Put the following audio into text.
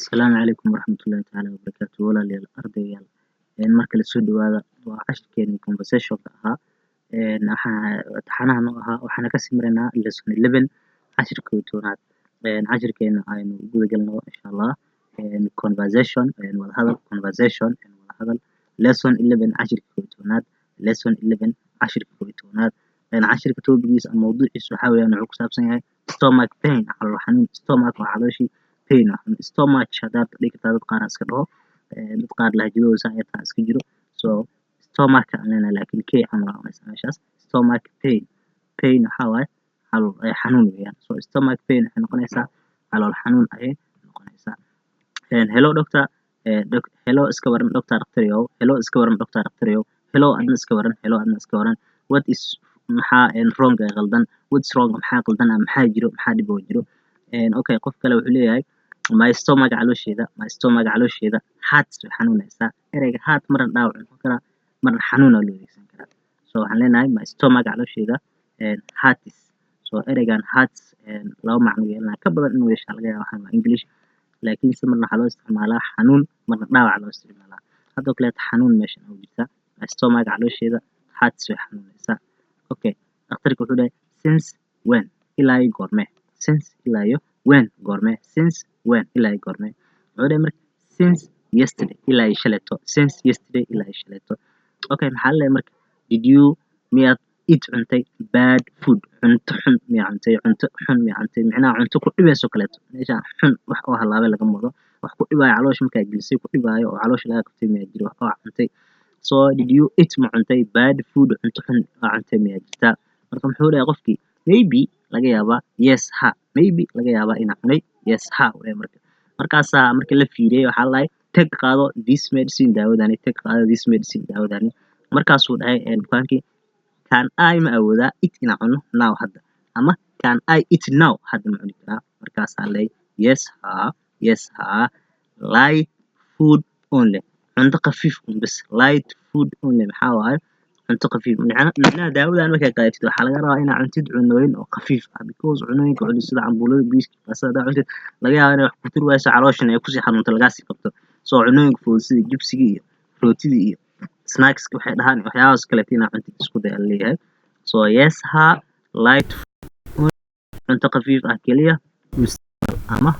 Asalaamu calaykum waraxmatullaahi tacaala wabarakaatu. Walaalayaal, ardayaal, mar kale soo dhawaada. Waa cashirkeeni conversationka ahaa, waxaa taxanaha noo ahaa. Waxaana kasii maraynaa lesson 11, cashirka 11aad. Cashirkeena aynu guda galno, insha Allah. Conversation, wada hadal. Conversation, wada hadal. Lesson 11, cashirka 11aad. Lesson 11, cashirka 11aad. Cashirka topigiisa ama mawduuciisa waxaa weeyaan, wuxuu ku saabsan yahay stomach pain, calool xanuun. Stomach waa calooshii, pain waa xanuun. Stomach haddaad dhihi kartaa, dad qaar iska dhaho, dad qaar lahjadooda saa ay tahay iska jiro. So stomach aan leenahay, laakiin k camal aa cunaysaa meeshaas. Stomach pain, pain waxaa waaye calool xanuun weeyaan. So stomach pain waxay noqonaysaa calool xanuun ayay noqonaysaa. Hello doctor, hello, iska waran, doctor, dhakhtaryow. Hello, iska waran, doctor, dhakhtaryow. Hello, adna iska waran. Hello, adna iska waran. What is, maxaa, wrong, ee qaldan? What's wrong, maxaa qaldan ah, maxaa jiro, maxaa dhib oo jiro? Okay, qof kale wuxuu leeyahay: my stomach, caloosheeda, my stomach, caloosheeda, hurts, way xanuunaysaa. Ereyga hurt marna dhaawac noqon karaa, marna xanuun aa loo adeegsan karaa. So waxaan leenahay my stomach, caloosheeda, hurts. So ereygan hurts laba macno yeelanaya, ka badan inuu yeeshaa laga yaaba. Waxaan waa English, laakiinse marna waxaa loo isticmaalaa xanuun, marna dhaawac loo isticmaalaa. Haddoo kaleeto xanuun meeshan ugu jirta. My stomach, caloosheeda, hurts, way xanuunaysaa. Okay, dhakhtarka wuxuu dhahay: since when, ilaa iyo goormee? Since, ilaa iyo, when, goormee? Since when, ilaa iyo goormee? Wuxuu dhahay marka: since yesterday, ilaa iyo shaleeto. Since yesterday, ilaa iyo shaleeto. Okay, maxaa la leeyahay marka? Did you, miyaad, eat, cuntay, bad food, cunto xun miyaa cuntay? Cunto xun miyaa cuntay? Micnaha cunto ku dhibayso kaleeto. Meeshaan xun wax oo halaabay lagama wado, wax ku dhibaayo caloosha markaa gelisay, ku dhibaayo oo caloosha laga qabtay miyaa jiro wax oo cuntay? So did you eat, ma cuntay, bad food, cunto xun oo cuntay miyaa jirtaa? Marka muxuu dhahay qofkii? Maybe, laga yaabaa, yes, ha, maybe, laga yaabaa inaa cunay, yes, ha uu marka. Markaasaa marka la fiiriyey, waxaa la dhahay: take, qaado, this medicine, daawadani. Take, qaado, this medicine, daawadani. Markaasuu dhahay bukaankii: can I, ma awoodaa, eat, inaan cuno, now, hadda? Ama can I eat now, hadda ma cuni karaa? Markaasaa lay: yes, ha, yes, ha, light food only, cunto khafiif un bas. Light food only maxaa waaye? Cunto khafiif. Micnaha daawadan markaa qaadatid, waxaa laga rabaa inaa cuntid cunooyin oo khafiif ah, because cunooyinka culus sida cambuulada, bariiska, baastada hadaa cuntid, laga yaabo inay wax ku turi wayso, calooshan ay kusii xanuunto, lagaasii qabto. So cunooyinka fudud sida jibsiga iyo rootida iyo snacks waxay dhahaan, waxyaabahaas kaleeto inaa cuntid isku day aa leeyahay. So yes, ha, light food, cunto khafiif ah keliya ama